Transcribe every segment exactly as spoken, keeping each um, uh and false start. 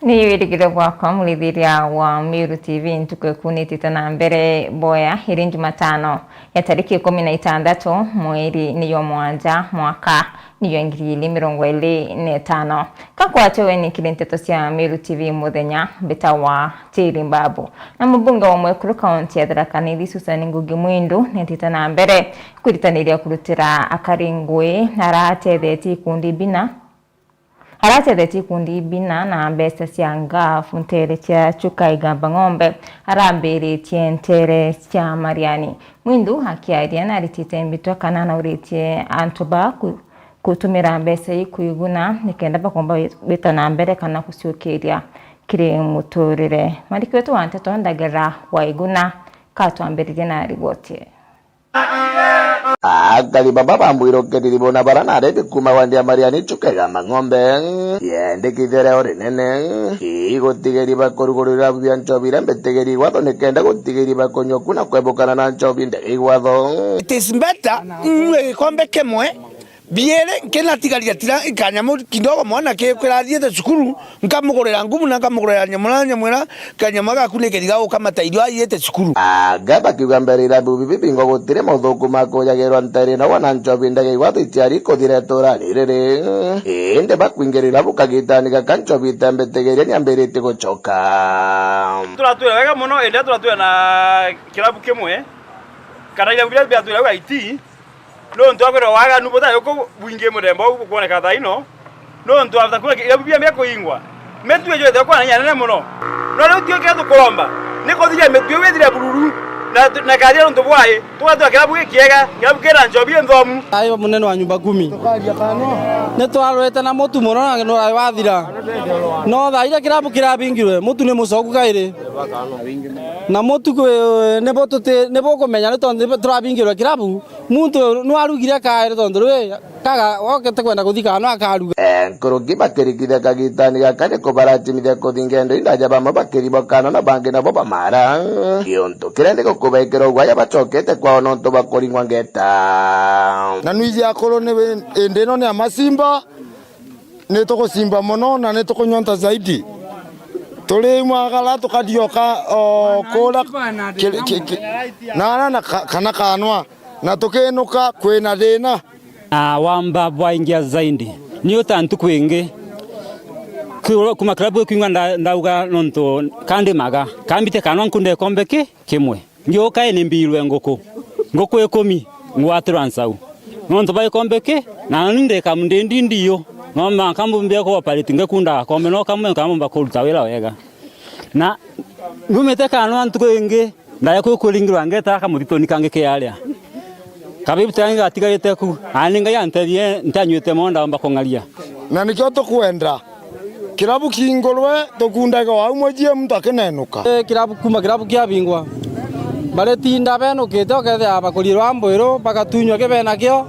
Ni wirigiro bwakwa, murithiria wa Meru T V, ntuku ikunitite na mbere boya, iri Jumatano ya tariki ikumi na itandatu, mweri ni yo mwanja, mwaka ni yo ngiri ili mirongo ili na itano. Kakwate weni kiri nteto cia Meru T V muthenya, mbita wa Tiri Mbabu. Na mubunge wa mwekuru kaunti ya Tharaka Nithi, Susan Ngugi Mwindu, netite na mbere kwiritaniria kurutira akari ngui na aratethetie ikundi bina Aratethetie ikundi bina na mbeca cia ngafu nteere cia Chuka Igamba Ng'ombe arambiritie nteere cia Mariani. Mwindu akiaria naritite mbitwa kana nauritie antu ba ku-, kutumira mbeca ii kuiguna nikenda bakomba wita na mbere kana guciukiria kiri muturire. Mwandiki wetu wa nteto Ndagera Waiguna katwambiririe na riboti. Akari baba bambwirukiriri bona bara nareke kuma wandi ya Mariani Chuka Igamba Ng'ombe. Yendekithire o rinene. Ii gutigeri bakurugurira bia nchobi iria mbitigeri igwatho nikenda gutigeri bakunyua ku na kwebukana na nchobi ndege igwatho. It is better unywe gikombe kimwe biiri, kinatigarira tira kanyamu kidogo mwana ki kirathiite cukuru, nkamugurira nguvu na nkamugurira nyamura nyamwira kanyamu agakunike riga gukamata irio athiite cukuru. Anga bakiuga mbere irabu bibi bingwa gutiri muthuku ma kujagirwa ntere na wana nchobi ndege igwatho itiari kuthira itura ririri. Indi bakwingirira bukagitani gaka nchobi itembitegeria niambiritie gucoka. Turatwira wega mono, indi turatwira na kirabu kimwe, kana irabu biria biatwira au I T, nontu akwirwa waganu butari uku bwingi muthemba uu bukwoneka thaa ino, nontu after kuria irabu biria biakuingwa, mitue ijwite kwananya nene mono. No riu tio kiria tukuromba ni kuthiria mitue iu ithire bururu, na, na kathira nontu bwai tugatua kirabu gikiega, kirabu kina nchobi inthomu. Ai munene wa nyumba kumi, ni twarwite na mutu mono na nurai wathira. No thaa iria kirabu kirabingirwe, mutu ni mucoku kairi. Na mutu kwi, nibo tuti-, nibo ukumenya ni tontu turabingirwe kirabu. Muntu nu arugire kairi tontu rwi kaga okete kwenda kuthi kana akaruga. Eh, nkuruki bakirikithia kagitani gaka ni kubaratimithia kuthi ngendo indaja, bamwe bakiribwa kana na bangi nabo bamara. Giuntu kiria ni gukubaikira ugwaya bacokete kwao nontu bwa kuringwa ngeta. Na nwiji akuru ni wi-, indi ino ni ya macimba, ni tugucimba mono na ni tukunyonta zaidi. Turi mwagara tukadioka o kura ki-, ki-, ki-, nara na ka-, kana kanwa. Na tukinuka kwina thina. Na wamba bwaingia zaidi. Ni uta ntuku ingi. Ku-, kuma klabu ikwingwa nda-, ndauga nontu kandi maga. Kambite kanwa nkunde kombe ki kimwe. Ngiuka ni mbirwe nguku. Nguku ikumi ngwatirwa nsau. Nontu bwa ikombe ki, na ni ndika ndindi ndiyo. No mwanka mbumbie ku operate ngikunda kombe no kamwe kamumba kuruta wira wega. Na numite kanwa ntuku ingi, ndae ku kuringirwa ngeta kamuthituni kangi kiaria. Kabibu tangi gatigarite ku, ani Ngai antethie, ntanyuite mono ndaomba kung'aria. Na nikio tukwenda, kirabu kingurwe, tukundage wau mujie muntu akinenuka. Eh, kirabu, kuma kirabu kiabingwa, baritinda benukite, ukethira bakurirwa mbwiru, bagatunywa ki benakio.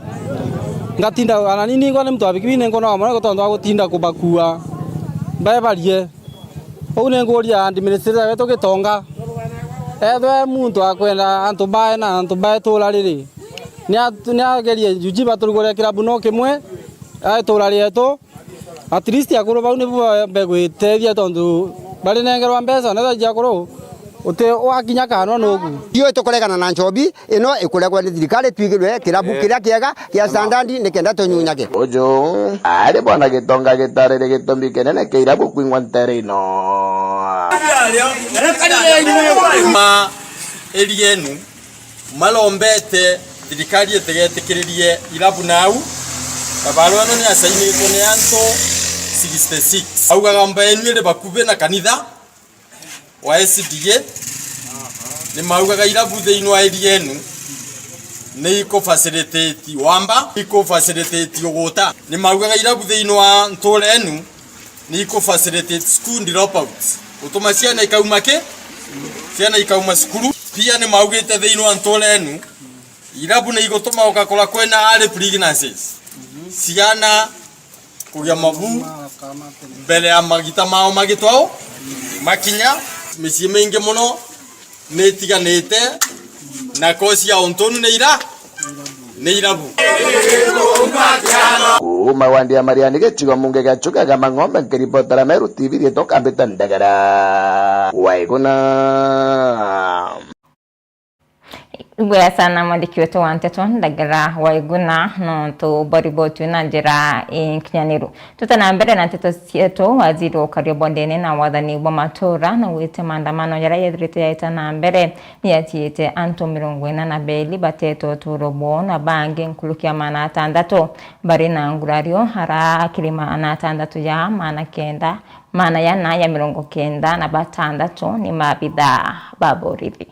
Ngatinda, ana ni ningwa ni muntu wa bikibini, ningwa no amwe tontu wa gutinda kubakua bebarie. Uu ni nguria administrator wetu Gitonga, ethwe muntu akwenda antu bae na antu bae tura riri, ni a-, ni agerie juji baturugure kirabu no kimwe a itura rietu. At least akuru bau nibo bambe gwitethia tontu barinengerwa mbeca na thaiji akuru uti wakinya kanwa nugu. Iyo itukuregana na nchobi, ino ikuregwa ni thirikari, twigirwe kirabu kiria kiega kia standard nikenda tunyunyage. Uju ari bwana Gitonga gitarire gitumi kinene kia irabu kwingwa ntere ino. Ma eri yenu marombete thirikari itigetikiririe irabu nau, na barua ino ni asainitwe ni antu sixty six. Augaga mba yenu iri bakubi na kanitha wa S D A, ni maugaga irabu thiini wa area enu ni iku facilitate wamba, iku facilitate uguta. Ni maugaga irabu thiini wa ntura enu ni iku facilitate school dropouts, gutuma ciana ikauma ki? Ciana ikauma cukuru. Pia ni maugite thiini wa ntura enu irabu ni igutuma ugakora kwina early pregnancies, ciana kugia mabu mbere ya magita mao magitwao makinya. Micii mingi mono ni itiganite na kosi ya untunu ni ira, ni irabu. Uma wandi ya Mariani gicigo munge gia Chuka ga Mang'ombe, nkiripotera Meru T V rietwa Kambita Ndagara. Waiguna. Ibwega sana mwandiki wetu wa nteto Ndagara Waiguna nontu bwa riboti na njira inkinyaniru. Tuta na mbere na nteto cietu, waziri wa ukaria bwa ndene na wathani bwa matura na gwite maandamano jaria yethirite yaita na mbere, ni atiite antu mirongo ina na beli batete uturo bwao na bangi nkuruki ya maana atandatu bari na ngurario ara akiri maana atandatu ya maana kenda, maana yana ya mirongo kenda na batandatu ni maabithaa ba borithi.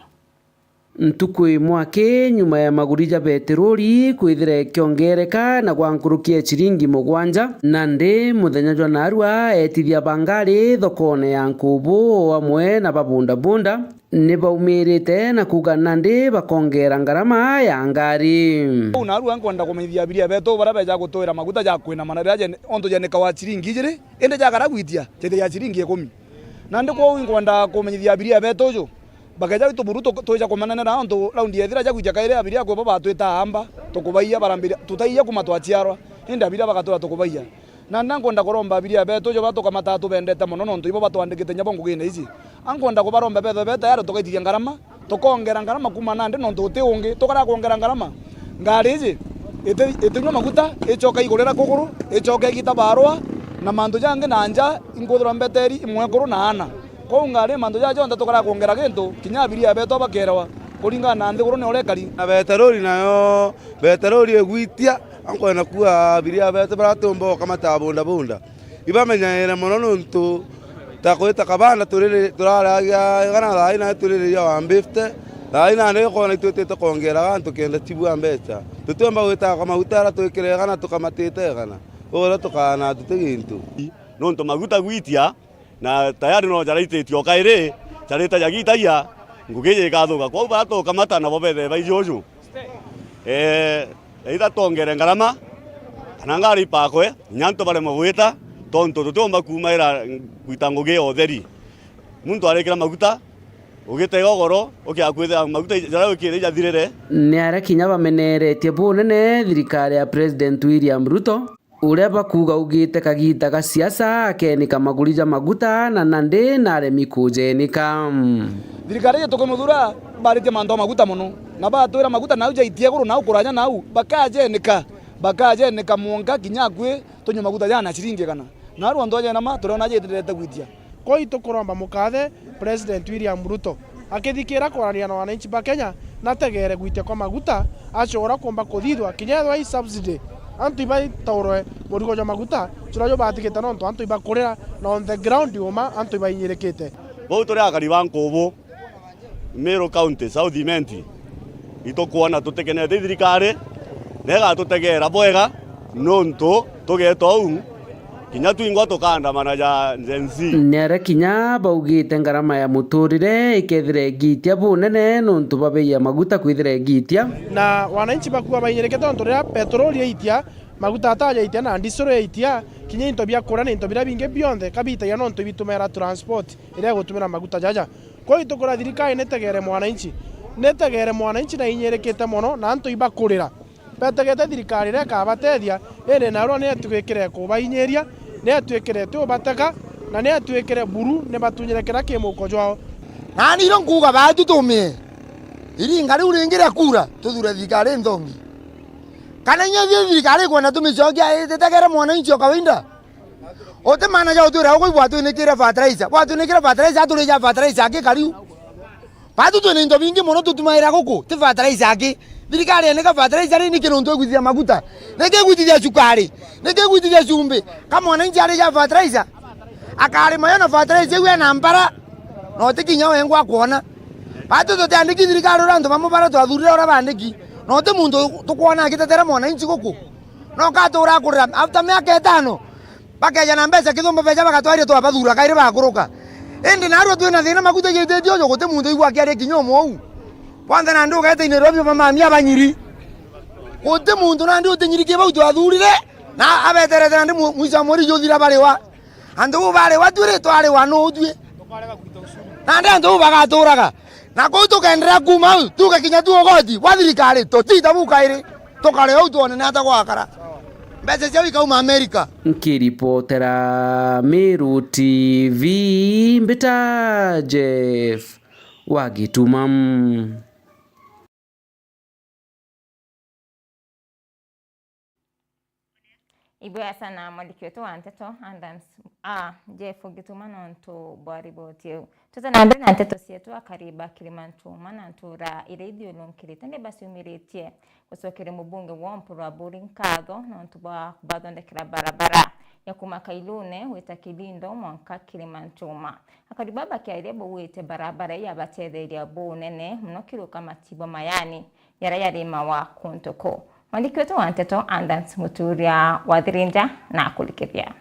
Ntuku imwe aki, nyuma ya maguri ja beteroli kwithira ikiongereka na gwa nkuruki ya ciringi mugwanja, nandi muthenya jwa narua, etithia ba ngari thokone ya Nkubu o amwe na ba bundabunda ni baumirite na kuuga nandi bakongera ngarama ya ngari. Uu narua nkwenda kumenyithia abiria betu baria beja gutwira maguta ja kwinamana riria jen-, ontu jenikawa ciringi ijiri, indi jakara gwitia, jethia ya ciringi ikumi. Nandi kwou inkwenda kumenyithia abiria betu uju, bakeja itu buru tu-, twija kumanenera, ontu raundi yethira jagwitia kairi abiria kwi bo batwita amba, tukubaiya barambiria, tutaiya kuma twaciarwa, indi abiria bagatura tukubaiya. Na nda nkwenda kuromba abiria betu, jo batukamata tubendete mono, nontu ibo batwandikite nyabo ngugine iji. A nkwenda kubaromba bethe be tayari tugaitithia ngarama, tukongera ngarama kuma nandi, nontu uti ungi tukara kwongera ngarama. Ngari iji iti-, itinywa maguta, icoka igurira kuguru, icoka igita barua, na mantu jangi na nja, inkuthirwa mbeteri imwekuru na ana. Kwou ngari mantu jaja jonthe tukara kwongera gintu, kinya abiria betu bakerewa, kuringana na nthiguru ni uria ikari. Na beteroli nayo, beteroli igwitia, a nkwenda kuuga abiria betu baria tumba gukamata bundabunda, ibamenyaire mono, nontu ta gwita kabanda turiri-, turaragia igana, thaa ii nayo tuririria one fifty, thaa ii nandi ukona itwitite kwongera gantu kenda tibua mbeca. Tutiumba gwita kwa maguta aria twikire igana tukamatite igana, uria tukaana tuti gintu. Nontu maguta gwitia, na tayari no jaraititio kairi, jarite jagitagia, ngugi iji ikathuka. Kwou baria tukamata nabo bethe baijuju. Eh, either twongere ngarama, kana ngari ipakwe, kinya antu baremwe gwita, tontu tutiumba kuumaira gwita ngugi ya utheri. Muntu arikira maguta, ugitega ugoro, ukiakwithira maguta jaria wikire ijathirire. Ni aria kinya bameneretie bunene thirikari ya President William Ruto, uria bakuuga ugite kagiita ga siasa akenika maguri ja maguta, na nandi naremi kujenika. Thirikari iji tukimuthuura, baritie mantu ja maguta mono, na batwira maguta nau jaitie iguru, nau kuraja nau, bakajenika, bakajenika mwanka kinya akui tunywe maguta jana ciringi igana. Naru antu aja na ma, turiona jitendete gwitia. Kwou itukuromba mukathe President William Ruto akithikira kwaraniria na wananchi ba Kenya, nategere gwitia kwa maguta, acora kumba kuthithwa, kinya ethirwa i subsidy, antu ibaitaurwe murigo jwa maguta, juria jubatigite nontu antu ibakurira, na on the ground uma antu ibainyirikite. Bau turi akari ba Nkubu, Meru County, South Imenti, itukwona tutikenete i thirikari, na igatutegera bwega, nontu tugeeta uu, kinya twingwa tukaandamana ja Gen Z. Nere kinya baugite ngarama ya muturire ikethira igiitia bunene nontu bwa bei ya maguta kwithira igiitia. Na wananchi bakuuga bainyirikite nontu riria petroli yaitia, maguta atajaitia na ndisuru yaitia, kinya into bia kuria na into biria bingi bionthe kabitagia nontu ibitumira transport iria igutumira maguta jaja. Kwou itukura thirikari nitegere mwananchi, nitegere mwananchi na inyirikite mono, na antu ibakurira. Betegete thirikari iria ikabatethia, indi narua ni etwikire kubainyiria, ni etwikire ti ubateka, na ni etwikire buru, ni batunyire kiria ki muhuko jwao. Nani irio nkuuga baatu tumie iringa riu ringi ria kuura, tuthure thirikari nthongi. Kana inya ithio thirikari ikwenda tumicokia, ititegere mwananchi o kawaida. Uti maana ja utwira ugu ibwatwinikire fertilizer. Bwatwinikire fertilizer, aturija fertilizer aki kariu. Batu twina into bingi mono tutumaira guku, ti fertilizer aki. Thirikari enika fertilizer ri niki nontu igwitithia maguta? Niki igwitithia cukari? Niki igwitithia cumbi? Ka mwananchi arija fertilizer, akarima yo na fertilizer iu ena mpara, na uti kinya wengwa akwona. Batu tutiandiki thirikari uria antu bamwe baria twathurire uria bandiki, na uti muntu tukwona akitetera mwananchi guku. No katura akurira after miaka itano, bakeja na mbeca kithumba beja bagatwaria twabathura kairi bakuruka. Indi narua twina thina maguta jaititie uju, guti muntu igua akiaria kinya umwe uu. Kwanza nandi ugeeta i Nairobi bamamia abanyiri. Guti muntu nandi utinyirikie bau twathurire, na abeterete nandi mu-, mwico wa mweri juthira bariwa. Antu bau bariwa twi ri, twariwa nu twi? Nandi antu bau bagaturaga. Na kuu tukenderea kuuma au, tuge kinya tu ugoti bwa thirikari, tutita buu kairi, tukare au twone ni ata gwakara. Mbeca ciao ikauma Amerika. Nkiripotera Meru T V, mbita Jeff wa Gituma. Ibwega sana mwandiki wetu wa nteto, Adams, ah, Jeff Gituma, nontu bwa riboti iu. Twite na mbere na nteto cietu. Akari ba Kirimanchuma na ntura iria ithiurunkirite ni baciumiritie gucokeria mubunge wa Ompu Rwaburi nkatho nontu bwa kubathondekera barabara ya kuma Kailune gwita Kilindo mwanka Kirimanchuma. Akari baba bakiaria bauite barabara iu yabatetheria bunene mono kiri ukamati bwa mayani jaria jarimawa kuntu kuu. Mwandiki wetu wa nteto Adams Muturia wa Thirinja na akurikithia.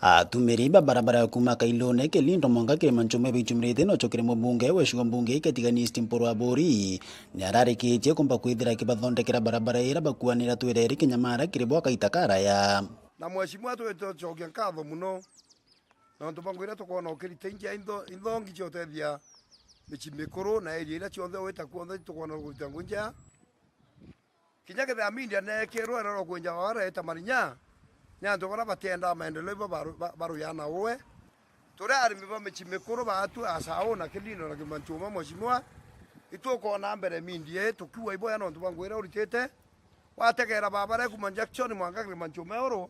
Atumiri ba barabara ya kuma Kailune Kilindo mwanka Kirimanchuma ibaichumirite na ucokeria mubunge wa gicigo mbunge kia Tigania East Ompu Rwaburi ni ararikitie kumba kwithira akibathondekera barabara iria bakuanira Twireri Kinyamara kiri bwa kaita karaya. Na mheshimiwa, twite tucokia nkatho mono nontu bwa ngugi iria tukwona ukirita ingi ya intho-, inthongi cia utethia micii mikuru na area iria cionthe wita kuo nthe tukwona kurita ngugi njega. Kinya kethira media neekirwe rero kwenja wara eta marinya, ni antu baria batiendaa maendeleo ibo baru-, ba-, baruyana uwe. Turi arimi ba micii mikuru baatu Asau na Kilindo na Kirimanchuma, mheshimiwa, itukona mbere media ii tukiuga iboya nontu bwa ngugi iria uritite. Wategera barabara ya kuma Jackson mwanka Kirimanchuma iguru,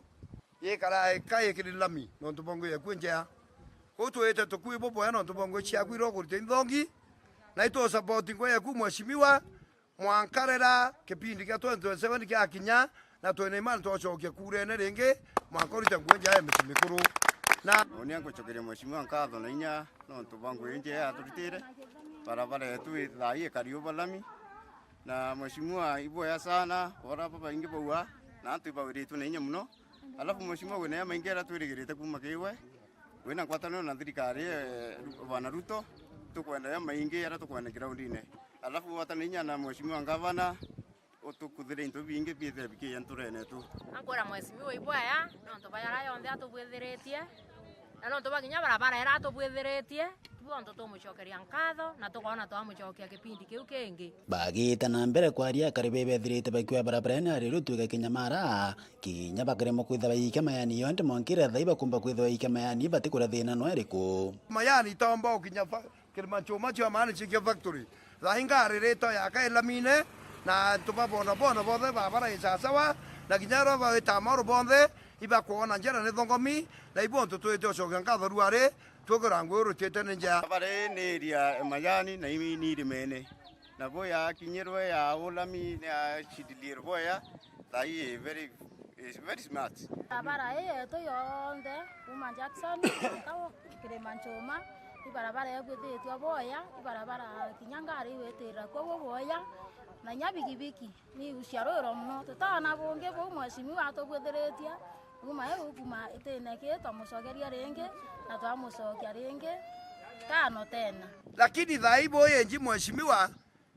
yikara ika ikiri lami nontu bwa ngugi yaku injea. Kuu twite tukwibubwea nontu bwa ngugi ciaku iria ukurita inthongi, na itu support ngugi yaku mheshimiwa, mwanka rira kipindi kia twenty twenty-seven kiakinya, na twina imani twacokia kurene ringi, mwanka urite ngugi njea ya micii mikuru. Na uni angucokeria mheshimiwa nkatho na inya nontu bwa ngugi njea aturitire, barabara yetu i thaa ii ikari uba lami. Na mheshimiwa, iboya sana, ora babaingi baua, na antu ibawiritwe na inya mono. Alafu mheshimiwa, wina ya maingi aria twirigirite kuma kiwe, wina ngwataniro na thirikari, eh, Ru-, bwana Ruto, tukwenda ya maingi aria tukwenda groundine. Alafu gwatana inya na mheshimiwa ngavana, utukuthire into bingi biithire bikiya nturene yetu. Ankwira mheshimiwa iboya, nontu bwa jaria jonthe atubwithiritie, na nontu bwa kinya barabara iria atubwithiritie, bonthe tumucokeria nkatho na tukoona twamucokia kipindi kiu kingi. Bagita na mbere kwaria, akari bebe bethirite bakioya barabara ino ya rero twika Kinyamara, kinya bakaremwa kwithira baikia mayani yonthe mwanka iria thaa ii bakumba kwithira baikia mayani batikuria thina no iriku. Mayani itoomba ukinya fa-, Kirimanchuma cio maani cikia factory. Thaa ii ngari rito yaka ilamine, na antu ba bodaboda bonthe barabara i sawasawa, na kinya aria bawita mauru bonthe, ibakwona njira ni thongomi, na ibu antu twite ucokia nkatho ruari, twikira ngugi urutite ni njea. Barabara ii ni area ya majani na ii ni irimene. Na bo yakinyirwe ya ulami ni ya shidilier boya, thaa ii very, is very smart. Barabara ii yetu yonthe, kuma Jackson, mwanka Kirimanchuma, i barabara ibwithitue boya, i barabara kinya ngari igwitirira kuo boya, na inya bigibigi. Ni uciarwiro mono, tutana bungi buu mheshimiwa atubwithiritie, kuma iu, kuma itine ki, twamucokeria ringi, na twamucokia ringi, tano tena. Lakini thaa ii buu inji mheshimiwa,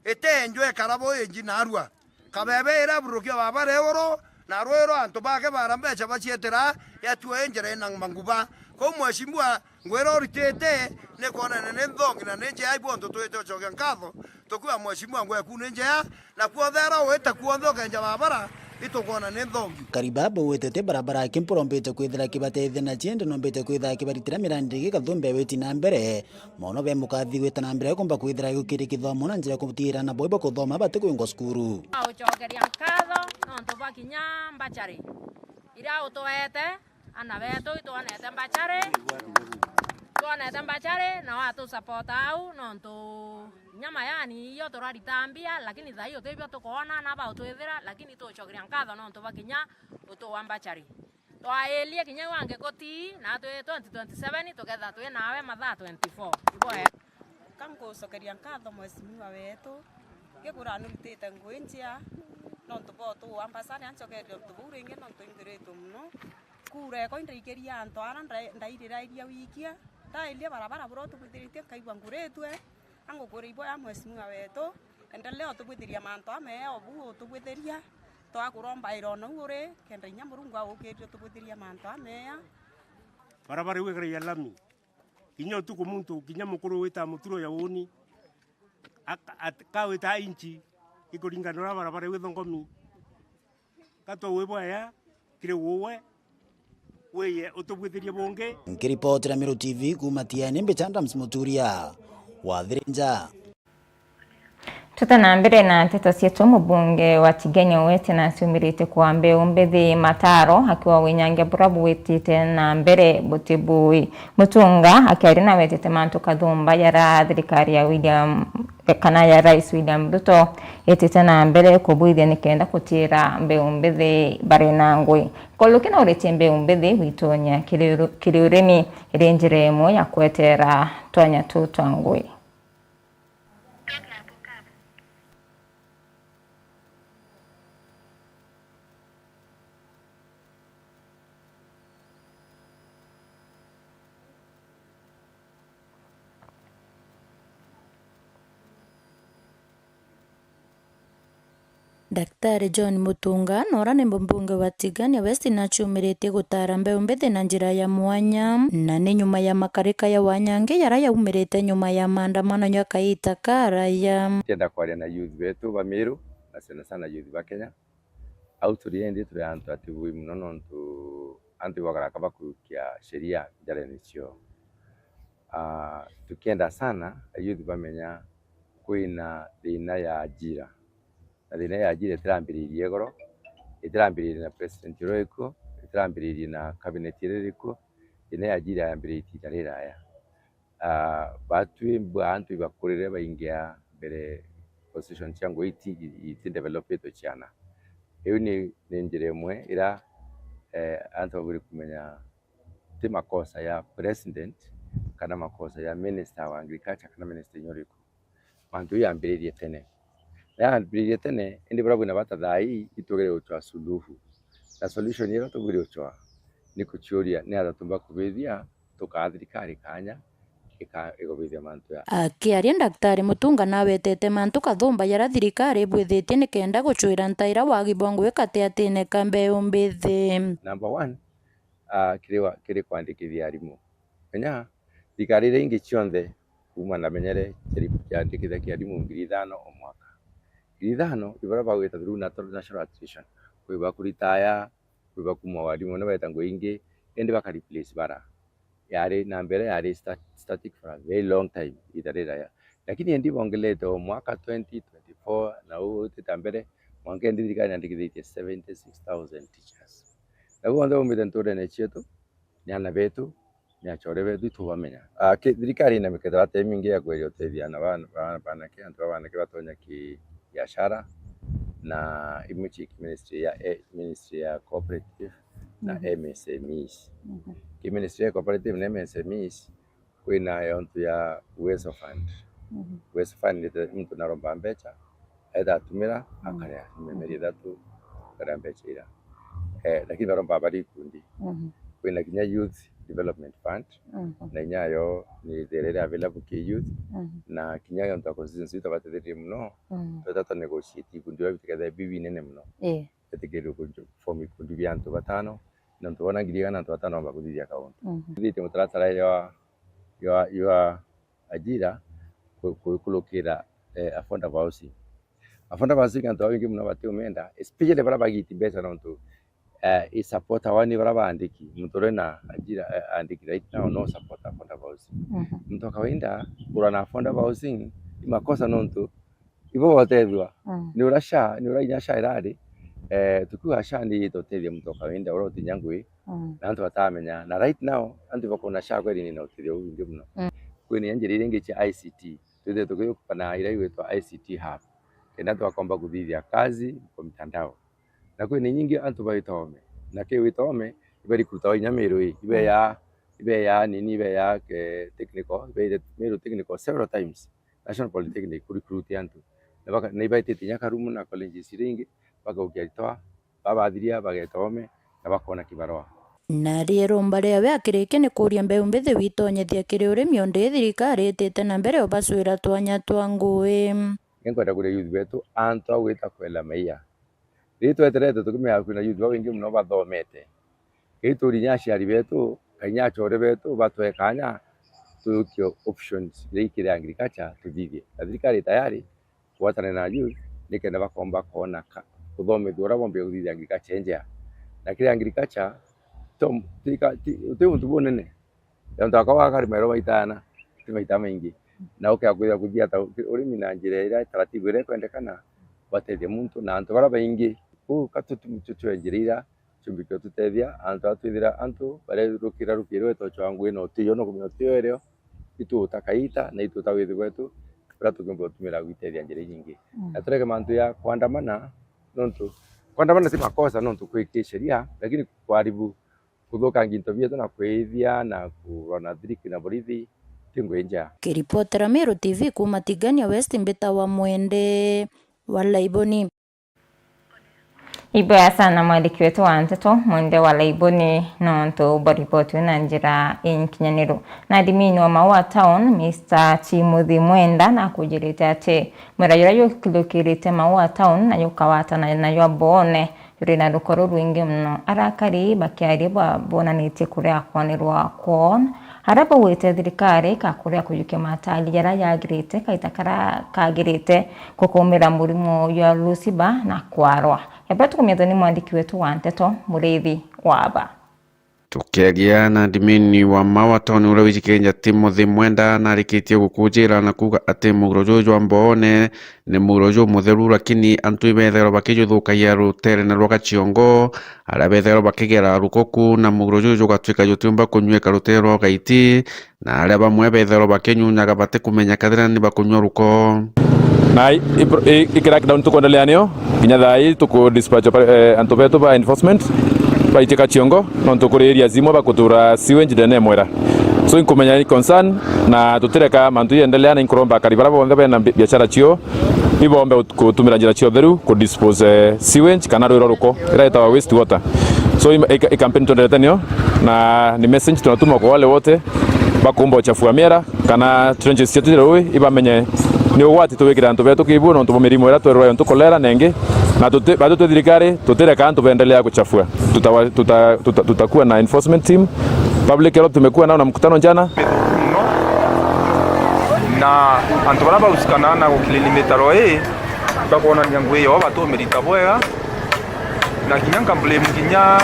itenjwe ikara buu inji narua. Kabebe ira burukia barabara iguru, na rwiro antu bake bara mbeca bacietera, yatue injira ina manguba. Kou mheshimiwa, ngugi iria uritite ni kwonania ni nthongi na ni njea, ibu antu twite ucokia nkatho, tukiuga mheshimiwa ngugi yaku ni njea, na kuonthe aria ugwita kuonthe ukenja barabara, itukwona ni nthongi. Kariba bauite ti barabara aki mpurombite kwithira kibatethia na ciende nombite kwithira kibaritira mirandi ringi kathumbe witi na mbere. Mono be mukathi gwita na mbere kumba kwithira gukiri kithomo na njira ya kutiira na boibo kuthoma batikwingwa cukuru. Aucokeria nkatho nontu bwa kinya mbachari iria utuete. Ana betu itwonete mbachari, twonete mbachari na watusapota au, nontu nyama yani iyo turarita mbia, lakini thaa ii utibio tukoona na bautwithira, lakini tucokeria nkatho nontu bwa kinya utuwa mbachari. Twairie kinya iu angi gutii, na twi twenty twenty-seven tuketha twi nawe mathaa twenty-four. Iboe. Ka nkucokeria nkatho mheshimiwa wetu, gikura nurutite ngugi njia, nontu bwa utuwa mbachari, ancokerie untu buu ringi nontu inthiritwe mono. Kura ekwa indaikiria antu ara ndai-, ndairira iria wikia, ndairia barabara buria utubwithiritie nkaigua nguritue. Angukwira iboya mheshimiwa wetu, endelea utubwithiria mantu ameya obu utubwithiria. Twakuromba ira ona u uri, kenda inya Murungu agukiria utubwithiria mantu ameya. Barabara iu ikaragia lami. Kinya utuku muntu, kinya mukuru wita muturo ya uuni, aka-, at-, kawita inchi ikuringana na barabara iu ithongomi. Gatwaue bwaya, kiri uwe, wiye utubwithirie bungi. Nkiripotera Meru T V kuuma Tiaene, mbicha Adams Muturia wa Thirinja. Tuta na mbere na nteto cietu, mubunge wa Tigania West naciumiritie kwa mbeu mbithi mataro akiwa winyangia bura bwitite na mbere butibui. Mutunga akiaria na wetete mantu kathumba yara thirikari ya William, kana ya Rais William Ruto itite na mbere kubwithia nikenda kutira mbeu mbithi bari na ngui. Koluki na uritie mbeu mbithi gwitonya kiri uru-, kiri urimi iri njira imwe ya kwetera twanya tuu twa ngui. Daktari John Mutunga, na uria ni mubunge wa Tigania West, naciumiritie gutara mbeu mbithi na njira ya mwanya, na ni nyuma ya makarika ya wanyangi jaria yaumirite nyuma ya maandamano ja kaita karaya. Ndienda kwaria na youth betu ba Meru, na sana sana youth ba Kenya. Au turi indi turi antu atibui mono, nontu antu ibakaraka bakurukia sheria njarene cio. Ah, tukienda sana youth bamenya kwina thina ya ajira. Na thina ya ajira itirambiririe igoro, itirambiririe na president uria uriku, itirambiririe na cabinet iria iriku, thina ya ajira yambiritie iita riraya. Ah, batwi bwa antu ibakurire baingia mbere, position cia ngui iti, iti developitwe ciana. Iu ni, ni njira imwe ira, eh, antu babwire kumenya ti makosa ya president kana makosa ya minister wa agriculture kana minister inya uriku. Mantu jau yambiririe tene. Na yambiririe tene, indi buria bwina bata thaa ii, itwagire gucwa suluhu. Na solution iria tubwire gucwa ni kuciuria ni atia tumba kubithia, tukaa thirikari kanya ika-, igubithia mantu ya. Akiaria, Daktari Mutunga nawetete mantu kathumba jaria thirikari ibwithitie nikenda gucwira ntaira wagi bwa ngui katiatine ka mbeu mbithi. Number one, ah, kiri wa-, kiri kwandikithia arimu. Kenya thirikari iria ingi cionthe, kuuma ndamenyere, ciari-, ciandikithagia arimu ngiri ithano o mwaka. Ngiri ithano ibaria bagwita through nat-, natural attrition. Kwi ba kuritaya, kwi ba kuuma warimu, ni beta ngui ingi, indi baka replace bara. Yari, na mbere yari sta-, static for a very long time, iita riraya. Lakini indi bongelete o mwaka twenty twenty-four, na uu utita mbere, mwanka indi thirikari niandikithitie seventy-six thousand teachers. Na bonthe baumite nturene cietu, ni aana betu, ni achore betu, itubamenya. Ah, ki-, thirikari ina mitaratara imingi ya kweria utethia aana ba-, ba-, banake, antu ba banake batonya ki biashara, na imwe cia ki ministry ya, eh, ministry ya cooperative na M S M Es. Ki ministry ya cooperative na M S M Es, kwina yontu ya Uwezo Fund. Uwezo Fund ni te-, muntu naromba mbecha, aita atumira, akaria, mieri ithatu, akaria mbecha ira. Eh, lakini baromba bari ikundi. Kwina kinya Youth Development Fund, na inya yo ni thirere available ki youth, na kinya yontu ya constituency itu batetherie muno, tweta twa negotiate ikundi biria bitikethire bi binene muno. Betikirwe ku form ikundi bia antu batano, na antu bona ngiri igana na antu batano bamba kuthithia kauntu. Twithitie mutaratara jwa, jwa, jwa ajira ku-, ku-, kuikurukira, eh, affordable housing. Affordable housing antu babaingi muno batiumenda, especially baria bagiti mbeca nontu, eh, i support awa ni baria baandiki. Muntu uria na ajira, eh, andiki right now no support affordable housing. Muntu wa kawaida kurwa na affordable housing i makosa nontu ibo botethua. Ni ura SHA, ni ura inya SHA irari, eh, tukiuga SHA ni itotethia muntu wa kawaida uria utinya ngui, na antu batamenya. Na right now, antu bakona SHA kweri ni na utethio bubingi muno. Kwina njira iria ingi cia I C T, twithire tukiyuka na iria igwitwa I C T hub, kenda twakomba kuthithia kazi kwa mitandao. Na kwina inya ingi antu baitome, na ki witome, ibari kurutawa inya Meru ii, ibeya, ibeya nini, ibeya ke technical, ibeire Meru Technical several times. National Polytechnic ku recruit antu. Na baka-, na ibaitite inya Karumu na colleges iria ingi, bakaukia aritwa, babathiria, bageta ome, na bakona kibarua. Na rie rumba riawe akirikia ni kuria mbeu mbithi witonyethia kiri urimi, undi thirikari itite na mbere ubacwira twanya twa ngui. Ninkwenda kuria youth betu antu a gwita kwela maiya. Riria tweterete tukimenya kwina youth babaingi muno bathomete, kei turi inya aciari betu, kana inya achore betu batwe kanya, tujukie options iria ikiri agriculture tuthithie. Na thirikari tayari kugwatana na youth nikenda bakomba koona ka-, kuthomithua uria bombire kuthithia agriculture njega. Na kiri agriculture, to, ti ka-, ti, ti untu bunene. Untu akwa wakarima iro maita ana, ti maita maingi. Na ukea kwithira kuthia ta urimi na njira iria taratibu iria ikwendekana, batethia muntu na antu baria baingi. Kuu ka tutu-, tutue njira iria ciumbikire tutethia antu aria twithira antu barerukira rukiri rwetu cwa ngui na utio, no kumenya utio irio, itu utakaita na itu utawithirwa tu, uria tukiumba gutumira gwitethia njira inyingi. Mm. Na tureke mantu ya kwandamana, nontu kwandamana ti makosa nontu kwi kisheria, lakini kuharibu, kuthukangia into bietu na kwithia na kurwa na thiriki na borithi ti ngui njea. Kiripotera Meru T V kuuma Tigania West, mbita wa Mwende wa Laiboni. Iboya sana mwandiki wetu wa nteto, Mwende wa Laiboni, nontu bwa ripoti na njira inkinyaniru. Na admin wa Maua Town, Mister Timothy Mwenda, nakujirite ati mwera juria juthukirite Maua Town na jukawatana na jwa Mboone, juri na ruko rurwingi mono. Arakari bakiaria bwa bonanitie kuria kwanirwa kwoo, aria baugite thirikari ikakuria kujukia matari jaria jagirite kaita karia kagirite gukumira murimo jwa ruciba na kwarwa. Eba tukumithwa ni mwandiki wetu wa nteto, Muriithi wa Aba. Tukiaria na admin wa Maua Town uria wicikiria Timothy Mwenda, narikitie gukujira na kuuga ati muguro juju jwa Mboone ni muguro jumutheru, lakini antu ibethairwa bakijuthukagia ruteerene rwa Gaciongo, aria bethairwa bakigera ruko ku, na muguro juju jugatwika jutiumba kunyuika ruteere rwa Gaiti, na aria bamwe bethairwa bakinyunyaga batikumenya kethira ni bakunyua ruko. Na i, i, i, i crackdown tukuendelea nio, kinya thaa ii tuku dispatch oper-, eh, antu betu ba enforcement baitika Ciongo, nontu kuri areas imwe bakutura sewage ndene ya mwera. So inkumenya ni concern, na tutireka mantu iendelea, na inkuromba akari baria bonthe bena bi-, biashara cio, ibombe ut-, kutumira njira cia utheru ku dispose, eh, sewage kana rwiro ruko, iria itawa waste water. So i, i, i campaign tuendelete nio, na ni message tunatuma kwa wale wote bakumba uchafu wa miera, kana trenches cietu cia rui, ibamenye ni ugwati tuwikire antu betu kibu, nontu bwa mirimo iria twerwa yontu kolera na ingi, na tuti-, batu twi thirikari, tutireka antu beendelea kuchafua. Tutawa-, tuta-, tuta-, tutakuwa na enforcement team. Public health tumekuwa nao na mkutano jana. Na antu baria bahusikana na guclean mitaro ii, bakwonania ngui yao batumirita bwega. Na kinya nka blame kinya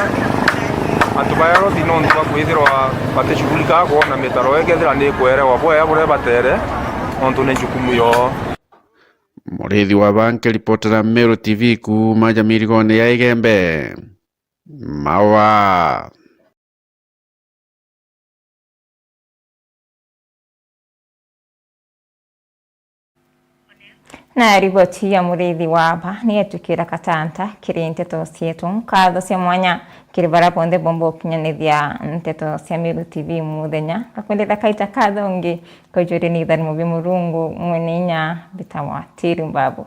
antu ba health nontu bwa kwithirwa batishughulikaga kwona mitaro ikethira ni ikwerewa bwega buria batere, nontu ni jukumu yoo. Muriithi wa Aba nkiripotera Meru T V kuuma Jamirigone ya Igembe, Maua. Na riboti ya Muriithi wa Aba ni yetukira katanta kiri nteto cietu. Nkatho cia mwanya kiri baria bonthe bomba gukinyanithia nteto cia Meru T V muthenya. Ngakwendera kaita katho ungi, kaujuri ni Ithan Mubi Murungu, mwene inya mbitagwa Tiri Mbabu.